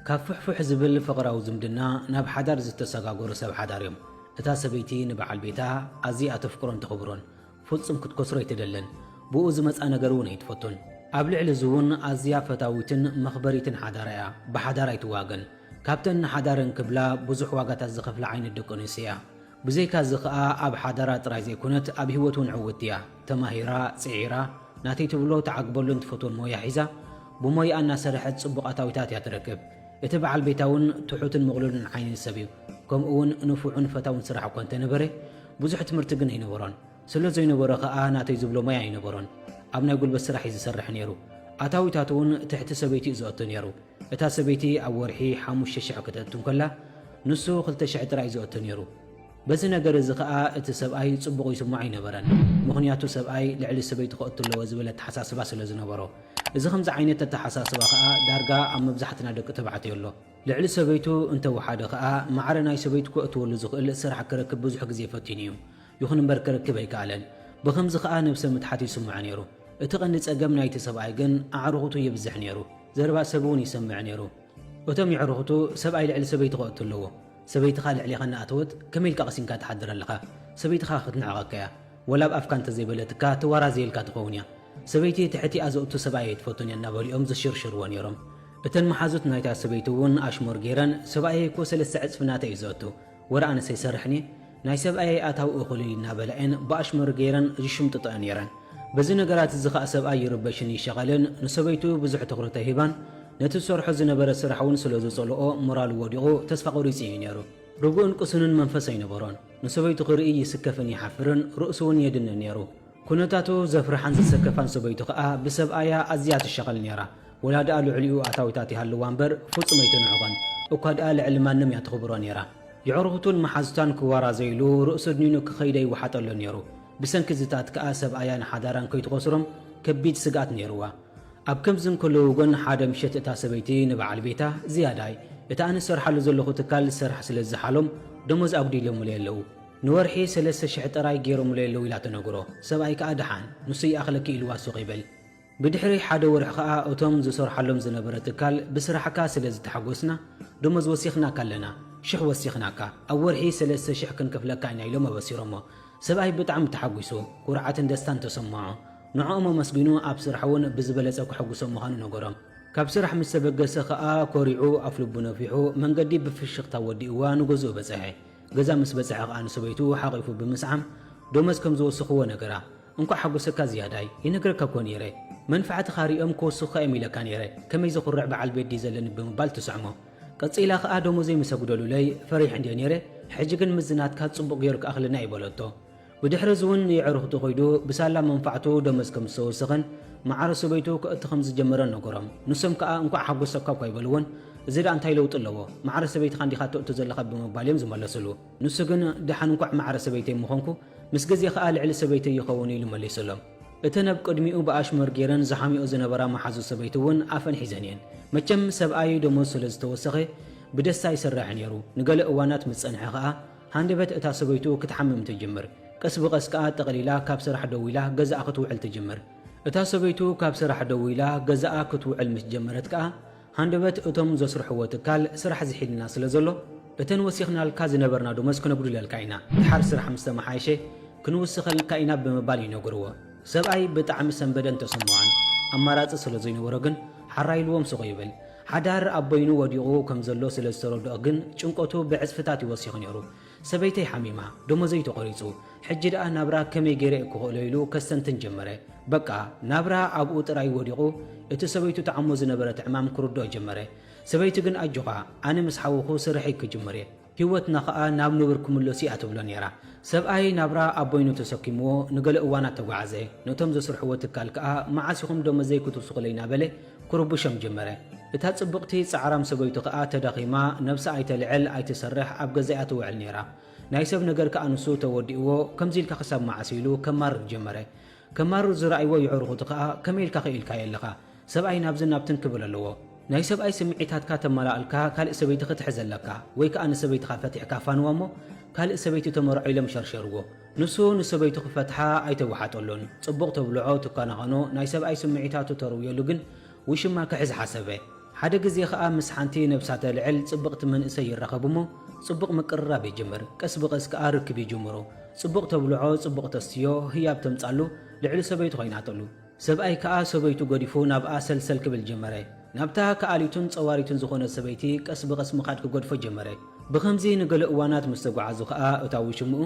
ካብ ፍሕፉሕ ዝብል ፍቕራዊ ዝምድና ናብ ሓዳር ዝተሰጋገሩ ሰብ ሓዳር እዮም። እታ ሰበይቲ ንበዓል ቤታ ኣዝያ ተፍቅሮን ተኽብሮን፣ ፍጹም ክትከስሮ ኣይትደልን። ብኡ ዝመጻ ነገር እውን ኣይትፈቱን። ኣብ ልዕሊ እዚ እውን ኣዝያ ፈታዊትን መኽበሪትን ሓዳራ እያ። ብሓዳር ኣይትዋገን። ካብተን ንሓዳረን ክብላ ብዙሕ ዋጋታት ዝኸፍላ ዓይነት ደቂ ኣንስትዮ እያ። ብዘይካ እዚ ኸኣ ኣብ ሓዳራ ጥራይ ዘይኮነት ኣብ ህይወት እውን ዕውትቲ እያ። ተማሂራ፣ ጽዒራ፣ ናተይ ትብሎ ትዓግበሉን ትፈትዎን ሞያ ሒዛ፣ ብሞያኣ እናሰርሐት ጽቡቕ ኣታዊታት እያ ትረክብ። እቲ በዓል ቤታ እውን ትሑትን ምቕሉልን ዓይነት ሰብ እዩ። ከምኡ እውን ንፉዕን ፈታውን ስራሕ እኳ እንተነበረ፣ ብዙሕ ትምህርቲ ግን ኣይነበሮን። ስለ ዘይነበሮ ኸኣ ናተይ ዝብሎ ሞያ ኣይነበሮን። ኣብ ናይ ጉልበት ስራሕ እዩ ዝሰርሕ ነይሩ። ኣታዊታቱ እውን ትሕቲ ሰበይቲ እዩ ዘእቱ ነይሩ። እታ ሰበይቲ ኣብ ወርሒ ሓሙሽተ ሽሕ ክተእቱ እንከላ፣ ንሱ ክልተ ሽሕ ጥራይ እዩ ዘእቱ ነይሩ። በዚ ነገር እዚ ኸኣ እቲ ሰብኣይ ጽቡቕ ይስምዖ ኣይነበረን። ምኽንያቱ ሰብኣይ ልዕሊ ሰበይቱ ከእቱ ኣለዎ ዝብል ኣተሓሳስባ ስለ ዝነበሮ። እዚ ከምዚ ዓይነት ኣተሓሳስባ ኸኣ ዳርጋ ኣብ መብዛሕትና ደቂ ተባዕትዮ ኣሎ። ልዕሊ ሰበይቱ እንተወሓደ ኸኣ ማዕረ ናይ ሰበይቱ ከእትወሉ ዝኽእል ስራሕ ክረክብ ብዙሕ ግዜ ፈቲኑ እዩ። ይኹን እምበር ክረክብ ኣይከኣለን። ብኸምዚ ኸኣ ነብሰ ምትሓት ይስምዖ ነይሩ። እቲ ቀንዲ ጸገም ናይቲ ሰብኣይ ግን ኣዕሩኽቱ የብዝሕ ነይሩ። ዘረባ ሰብ እውን ይሰምዕ ነይሩ። እቶም የዕሩኽቱ ሰብኣይ ልዕሊ ሰበይቲ ከእቱ ኣለዎ። ሰበይትኻ ልዕሌኻ እናኣተወት ከመይ ኢልካ ቀሲንካ ትሓድር ኣለኻ? ሰበይትኻ ክትንዕቐካ እያ። ወላ ኣብ ኣፍካ እንተዘይበለትካ ትዋራዘየልካ ትኸውን እያ። ሰበይቲ ትሕቲኣ ዘእቱ ሰብኣይ ኣይትፈቱን እያ እናበሉ እዮም ዝሽርሽርዎ ነይሮም። እተን መሓዙት ናይታ ሰበይቲ እውን ኣሽሙር ገይረን፣ "ሰብኣየይ እኮ ሰለስተ ዕጽፊ ናተይ እዩ ዘእቱ፣ ወረ ኣነስ ኣይሰርሕን እየ፣ ናይ ሰብኣየይ ኣታዊ እኹል እዩ" እናበላ እየን ብኣሽሙር ገይረን ዝሽምጥጠኦ ነይረን። በዚ ነገራት እዚ ኸኣ ሰብኣይ ይርበሽን ይሸቐልን፣ ንሰበይቱ ብዙሕ ትኹረት ኣይህባን፣ ነቲ ዝሰርሖ ዝነበረ ስራሕ እውን ስለ ዝጸልኦ ሞራሉ ወዲቑ ተስፋ ቆሪጹ እዩ ነይሩ። ርጉእን ቅሱንን መንፈስ ኣይነበሮን። ንሰበይቱ ክርኢ ይስከፍን ይሓፍርን፣ ርእሱ እውን የድንን ነይሩ። ኩነታቱ ዘፍርሓን ዘሰከፋን ሰበይቱ ኸኣ ብሰብኣያ ኣዝያ ትሸቐል ነይራ። ወላ ደኣ ልዕሊኡ ኣታዊታት ይሃልዋ እምበር ፍጹም ኣይተንዕቖን። እኳ ደኣ ልዕሊ ማንም እያ ተኽብሮ ነይራ። የዕሩኽቱን መሓዙታን ክዋራዘይሉ ርእሱ ኣድኒኑ ክኸይድ ኣይወሓጠሎን ነይሩ። ብሰንኪ ዝታት ከኣ ሰብኣያን ሓዳራን ከይትኸስሮም ከቢድ ስግኣት ነይርዋ። ኣብ ከምዚ እንከለዉ ግን ሓደ ምሸት እታ ሰበይቲ ንበዓል ቤታ፣ "ዝያዳይ፣ እቲ ኣነ ዝሰርሓሉ ዘለኹ ትካል ስራሕ ስለ ዝሓሎም ደሞዝ ኣጉዲሎምለይ ኣለዉ። ንወርሒ ሰለስተ ሽሕ ጥራይ ገይሮምለይ ኣለዉ" ኢላ ተነግሮ። ሰብኣይ ከኣ፣ "ደሓን፣ ንሱ ይኣኽለኪ" ኢልዋ ሱቕ ይብል። ብድሕሪ ሓደ ወርሒ ከኣ እቶም ዝሰርሓሎም ዝነበረ ትካል ብስራሕካ ስለ ዝተሓጎስና ደሞዝ ወሲኽናካ ኣለና፣ ሽሕ ወሲኽናካ፣ ኣብ ወርሒ ሰለስተ ሽሕ ክንከፍለካ ኢና ኢሎም ኣበሲሮሞ። ሰብኣይ ብጣዕሚ ተሓጒሱ፣ ኩርዓትን ደስታን ተሰምዖ። ንዕኦም ኣመስጊኑ ኣብ ስራሕ እውን ብዝበለጸ ከሐጉሶም ምዃኑ ነገሮም። ካብ ስራሕ ምስ ተበገሰ ከኣ ኮሪዑ ኣፍ ልቡ ነፊሑ መንገዲ ብፍሽኽታ ወዲእዋ ንገዝኡ በጽሐ። ገዛ ምስ በጽሐ ከኣ ንሰበይቱ ሓቒፉ ብምስዓም ደሞዝ ከም ዝወሰኽዎ ነገራ። "እንኳዕ ሓጎሰካ ዝያዳይ፣ ይነግረካ እኮ ነይረ። መንፍዓትኻ ሪኦም ክወስኹኻ እዮም ኢለካ ነይረ። ከመይ ዘኹርዕ በዓል ቤት ድዩ ዘለኒ?" ብምባል ትስዕሞ። ቀጺላ ከኣ "ደሞዘይ ምስ ኣጉደሉለይ ፈሪሕ እንድየ ነይረ፣ ሕጂ ግን ምስዚ ናትካ ጽቡቕ ገይሩ ክኣኽለና እዩ" በለቶ። ብድሕሪ እዚ እውን ንየዕሩኽቱ ከይዱ ብሳላ መንፋዕቱ ደሞዝ ከም ዝተወሰኸን ማዕረ ሰበይቱ ከእቱ ከም ዝጀመረን ነገሮም። ንሶም ከኣ "እንኳዕ ሓጎሰካ" እኳ ኣይበልዎን፣ "እዚ ደኣ እንታይ ለውጢ ኣለዎ? ማዕረ ሰበይትኻ እንዲኻ ተእቱ ዘለኻ" ብምባል እዮም ዝመለስሉ። ንሱ ግን "ደሓን እንኳዕ ማዕረ ሰበይተይ ምኾንኩ፣ ምስ ግዜ ከኣ ልዕሊ ሰበይተይ ይኸውን" ኢሉ መሊሱሎም። እተን ኣብ ቅድሚኡ ብኣሽሙር ገይረን ዝሓምዮ ዝነበራ መሓዙት ሰበይቲ እውን ኣፈን ሒዘን እየን። መቸም ሰብኣይ ደሞዝ ስለ ዝተወሰኸ ብደስታ ይሰርሕ ነይሩ። ንገለ እዋናት ምስ ጸንሐ ከኣ ሃንደበት እታ ሰበይቱ ክትሓምም ትጅምር። ቀስ ብቐስ ከኣ ጠቕሊላ ካብ ስራሕ ደው ኢላ ገዛኣ ክትውዕል ትጅምር። እታ ሰበይቱ ካብ ስራሕ ደው ኢላ ገዛኣ ክትውዕል ምስ ጀመረት ከኣ ሃንደበት እቶም ዘስርሕዎ ትካል ስራሕ ዝሒልና ስለ ዘሎ፣ "እተን ወሲኽናልካ ዝነበርና ደሞዝ ክነጉድለልካ ኢና። ድሓር ስራሕ ምስ ተመሓየሸ ክንውስኸልካ ኢና" ብምባል ይነግርዎ። ሰብኣይ ብጣዕሚ ሰንበደን ተሰምዖን። ኣማራጺ ስለ ዘይነበሮ ግን ሓራይ ኢልዎም ሱቕ ይብል። ሓዳር ኣብ በይኑ ወዲቑ ከም ዘሎ ስለ ዝተረድኦ ግን ጭንቀቱ ብዕጽፍታት ይወሲኹ ነይሩ። ሰበይተይ ሓሚማ፣ ደሞዘይ ተቖሪጹ፣ ሕጂ ደኣ ናብራ ከመይ ገይረ እየ ክኽእሎ ኢሉ ከስተንትን ጀመረ። በቃ፣ ናብራ ኣብኡ ጥራይ ወዲቑ፣ እቲ ሰበይቱ ትዓሞ ዝነበረት ዕማም ክርድኦ ጀመረ። ሰበይቲ ግን ኣጆኻ፣ ኣነ ምስ ሓወኹ ስርሐይ ክጅምር እየ። ህይወትና ኸኣ ናብ ንቡር ክምለስ እያ ትብሎ ነይራ። ሰብኣይ ናብራ ኣብ በይኑ ተሰኪምዎ ንገለ እዋናት ተጓዓዘ። ነቶም ዘስርሕዎ ትካል ከኣ መዓስ ኢኹም ደሞዘይ ክትውስኹለይ እናበለ ክርብሾም ጀመረ። እታ ጽብቕቲ ጻዕራም ሰበይቱ ከኣ ተዳኺማ፣ ነብሳ ኣይተልዕል ኣይትሰርሕ ኣብ ገዛኣ ትውዕል ነይራ። ናይ ሰብ ነገር ከኣ ንሱ ተወዲእዎ፣ ከምዚ ኢልካ ክሳብ መዓስ ኢሉ ከማርር ጀመረ። ከማርር ዝረኣይዎ የዕሩኽቱ ከኣ ከመይ ኢልካ ክኢልካዮ ኣለኻ? ሰብኣይ ናብዝን ናብትን ክብል ኣለዎ። ናይ ሰብኣይ ስምዒታትካ ተመላእልካ ካልእ ሰበይቲ ክትሕዝ ኣለካ፣ ወይ ከኣ ንሰበይትኻ ፈቲሕካ ፋንዋ እሞ ካልእ ሰበይቲ ተመርዖ ኢሎም ሸርሸርዎ። ንሱ ንሰበይቱ ክፈትሓ ኣይተወሓጠሉን። ጽቡቕ ተብልዖ ትከናኸኖ፣ ናይ ሰብኣይ ስምዒታቱ ተርውየሉ ግን ውሽማ ክሕዝ ሓሰበ። ሓደ ግዜ ኸኣ ምስ ሓንቲ ነብሳ ተልዕል ጽብቕቲ መንእሰይ ይራኸቡ እሞ፣ ጽቡቕ ምቅርራብ ይጅምር። ቀስ ብቐስ ከኣ ርክብ ይጅምሩ። ጽቡቕ ተብልዖ፣ ጽቡቕ ተስትዮ፣ ህያብ ተምጻሉ፣ ልዕሊ ሰበይቱ ኮይናትሉ። ሰብኣይ ከኣ ሰበይቱ ገዲፉ ናብኣ ሰልሰል ክብል ጀመረ። ናብታ ከኣሊቱን ጸዋሪቱን ዝኾነት ሰበይቲ ቀስ ብቐስ ምኻድ ክገድፎ ጀመረ። ብኸምዚ ንገለ እዋናት ምስ ተጓዓዙ ከኣ እታ ውሽምኡ፣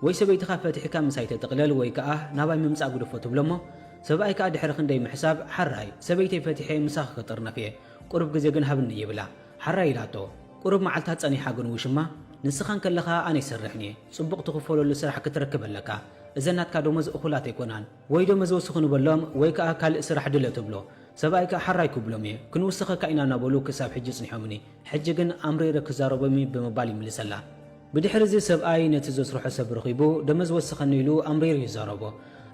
ወይ ሰበይትኻ ፈቲሕካ ምሳይ ተጥቕለል ወይ ከኣ ናባይ ምምጻእ ግደፎ ትብሎ እሞ፣ ሰብኣይ ከኣ ድሕሪ ክንደይ ምሕሳብ፣ ሓራይ፣ ሰበይተይ ፈቲሐ ምሳኺ ክጥርነፍ እየ፣ ቁሩብ ግዜ ግን ሃብኒ ይብላ። ሓራይ ኢላቶ። ቁሩብ መዓልታት ጸኒሓ ግን ውሽማ፣ ንስኻ እንከለኻ ኣነ ይሰርሕን እየ፣ ጽቡቕ ትኽፈለሉ ስራሕ ክትረክብ ኣለካ። እዘን ናትካ ደሞዝ እኹላት ኣይኮናን። ወይ ደሞዝ ወስኹ ንበሎም ወይ ከኣ ካልእ ስራሕ ድለ ትብሎ። ሰብኣይ ከኣ ሓራይ ክብሎም እየ፣ ክንውስኸካ ኢና እናበሉ ክሳብ ሕጂ ጽኒሖምኒ። ሕጂ ግን ኣምሪረ ክዛረቦም እየ ብምባል ይምልሰላ። ብድሕሪ እዚ ሰብኣይ ነቲ ዘስርሖ ሰብ ረኺቡ ደመዝ ወስኸኒ ኢሉ ኣምሪሩ ይዛረቦ።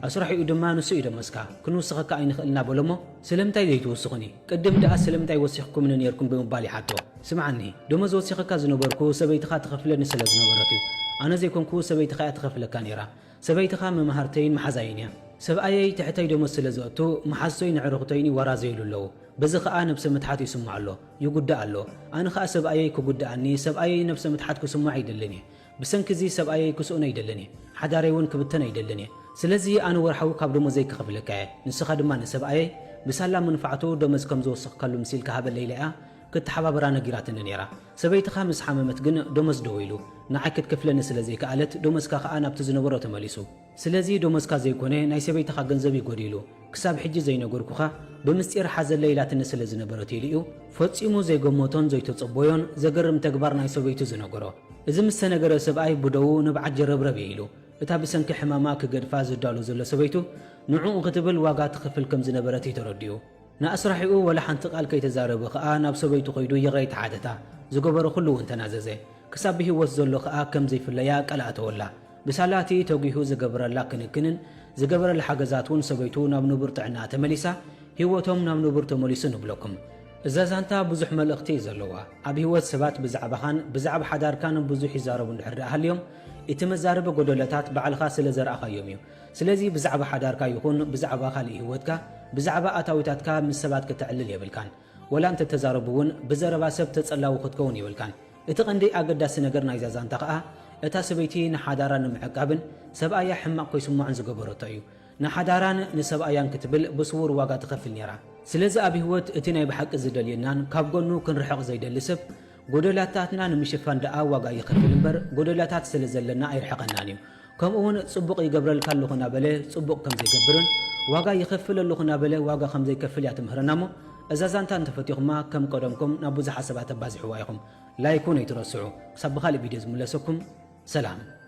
ኣስራሒኡ ድማ ንሱ እዩ ደመዝካ፣ ክንውስኸካ ኣይንኽእል እናበሎ እሞ ስለምንታይ ዘይትውስኹኒ? ቅድም ደኣ ስለምንታይ ወሲኽኩምኒ ነይርኩም ብምባል ይሓቶ። ስምዓኒ፣ ደመዝ ወሲኸካ ዝነበርኩ ሰበይትኻ ትኸፍለኒ ስለ ዝነበረት እዩ። ኣነ ዘይኮንኩ ሰበይትኻ እያ ትኸፍለካ ነይራ። ሰበይትኻ መማህርተይን መሓዛይን እያ። ሰብኣየይ ትሕተይ ደሞዝ ስለ ዘእቱ፣ መሓዝቶይ ንዕርኽቶይን ይወራዘዩሉ ኣለዉ። በዚ ኸኣ ነብሰ ምትሓት ይስምዖ ኣሎ፣ ይጉዳእ ኣሎ። ኣነ ኸኣ ሰብኣየይ ክጉድኣኒ፣ ሰብኣየይ ነብሰ ምትሓት ክስምዖ ኣይደልን እየ። ብሰንኪ እዚ ሰብኣየይ ክስእኖ ኣይደልን እየ። ሓዳረይ እውን ክብተን ኣይደልን እየ። ስለዚ ኣነ ወርሓዊ ካብ ደሞዘይ ክኸፍለካ እየ። ንስኻ ድማ ንሰብኣየይ ብሳላ መንፋዕቱ ደሞዝ ከም ዝወሰኽካሉ ምሲልካ ሃበለይ ኢላ እያ ክተሓባበራ ነጊራትኒ ነይራ። ሰበይትኻ ምስ ሓመመት ግን ደሞዝ ደው ኢሉ፣ ንዓይ ክትከፍለኒ ስለ ዘይከኣለት ደሞዝካ ኸኣ ናብቲ ዝነበሮ ተመሊሱ። ስለዚ ደሞዝካ ዘይኮነ ናይ ሰበይትኻ ገንዘብ እዩ ጎዲሉ፣ ክሳብ ሕጂ ዘይነገርኩኻ ብምስጢር ሓዘለይ ኢላትኒ ስለ ዝነበረት ኢሉ እዩ ፈጺሙ ዘይገመቶን ዘይተጸበዮን ዘገርም ተግባር ናይ ሰበይቱ ዝነገሮ። እዚ ምስ ተነገረ ሰብኣይ ብደዉ ንብዓት ጀረብረብ እዩ ኢሉ። እታ ብሰንኪ ሕማማ ክገድፋ ዝዳሎ ዘሎ ሰበይቱ ንዕኡ ክትብል ዋጋ ትኸፍል ከም ዝነበረት እዩ ተረዲኡ። ንኣስራሒኡ ወላ ሓንቲ ቃል ከይተዛረበ ኸኣ ናብ ሰበይቱ ኸይዱ ይቕሬታ ሓተታ። ዝገበሮ ኩሉ እውን ተናዘዘ። ክሳብ ብህይወት ዘሎ ኸኣ ከም ዘይፍለያ ቃል ኣተወላ። ብሳላ እቲ ተጒሁ ዝገበረላ ክንክንን ዝገበረላ ሓገዛት እውን ሰበይቱ ናብ ንቡር ጥዕና ተመሊሳ፣ ህይወቶም ናብ ንቡር ተመሊሱ ንብለኩም። እዛ ዛንታ ብዙሕ መልእኽቲ እዩ ዘለዋ። ኣብ ህይወት ሰባት ብዛዕባኻን ብዛዕባ ሓዳርካን ብዙሕ ይዛረቡ እንድሕር ደኣ ሃልዮም፣ እቲ መዛረቢ ጎደሎታት ባዕልኻ ስለ ዘርኣኻዮም እዩ። ስለዚ ብዛዕባ ሓዳርካ ይኹን ብዛዕባ ካልእ ህይወትካ፣ ብዛዕባ ኣታዊታትካ ምስ ሰባት ከተዕልል የብልካን። ወላ እንተ ተዛረቡ እውን ብዘረባ ሰብ ተጸላዊ ክትከውን የብልካን። እቲ ቀንዲ ኣገዳሲ ነገር ናይዛ ዛንታ ከኣ እታ ሰበይቲ ንሓዳራ ንምዕቃብን ሰብኣያ ሕማቕ ከይስምዖን ዝገበረቶ እዩ። ንሓዳራን ንሰብኣያን ክትብል ብስዉር ዋጋ ትኸፍል ነይራ። ስለዚ ኣብ ህይወት እቲ ናይ ብሓቂ ዝደልየናን ካብ ጎኑ ክንርሕቕ ዘይደሊ ሰብ ጎደላታትና ንምሽፋን ደኣ ዋጋ ይኸፍል እምበር ጎደላታት ስለ ዘለና ኣይርሕቐናን እዩ። ከምኡ እውን ጽቡቕ ይገብረልካ ኣለኹ እናበለ ጽቡቕ ከም ዘይገብርን ዋጋ ይኸፍል ኣለኹ እናበለ ዋጋ ከም ዘይከፍል እያ ትምህረና እሞ እዛ ዛንታ እንተፈቲኹማ ከም ቀደምኩም ናብ ብዙሓት ሰባት ኣባዝሕዋ ኢኹም። ላይክ እውን ኣይትረስዑ። ክሳብ ብኻልእ ቪድዮ ዝምለሰኩም ሰላም።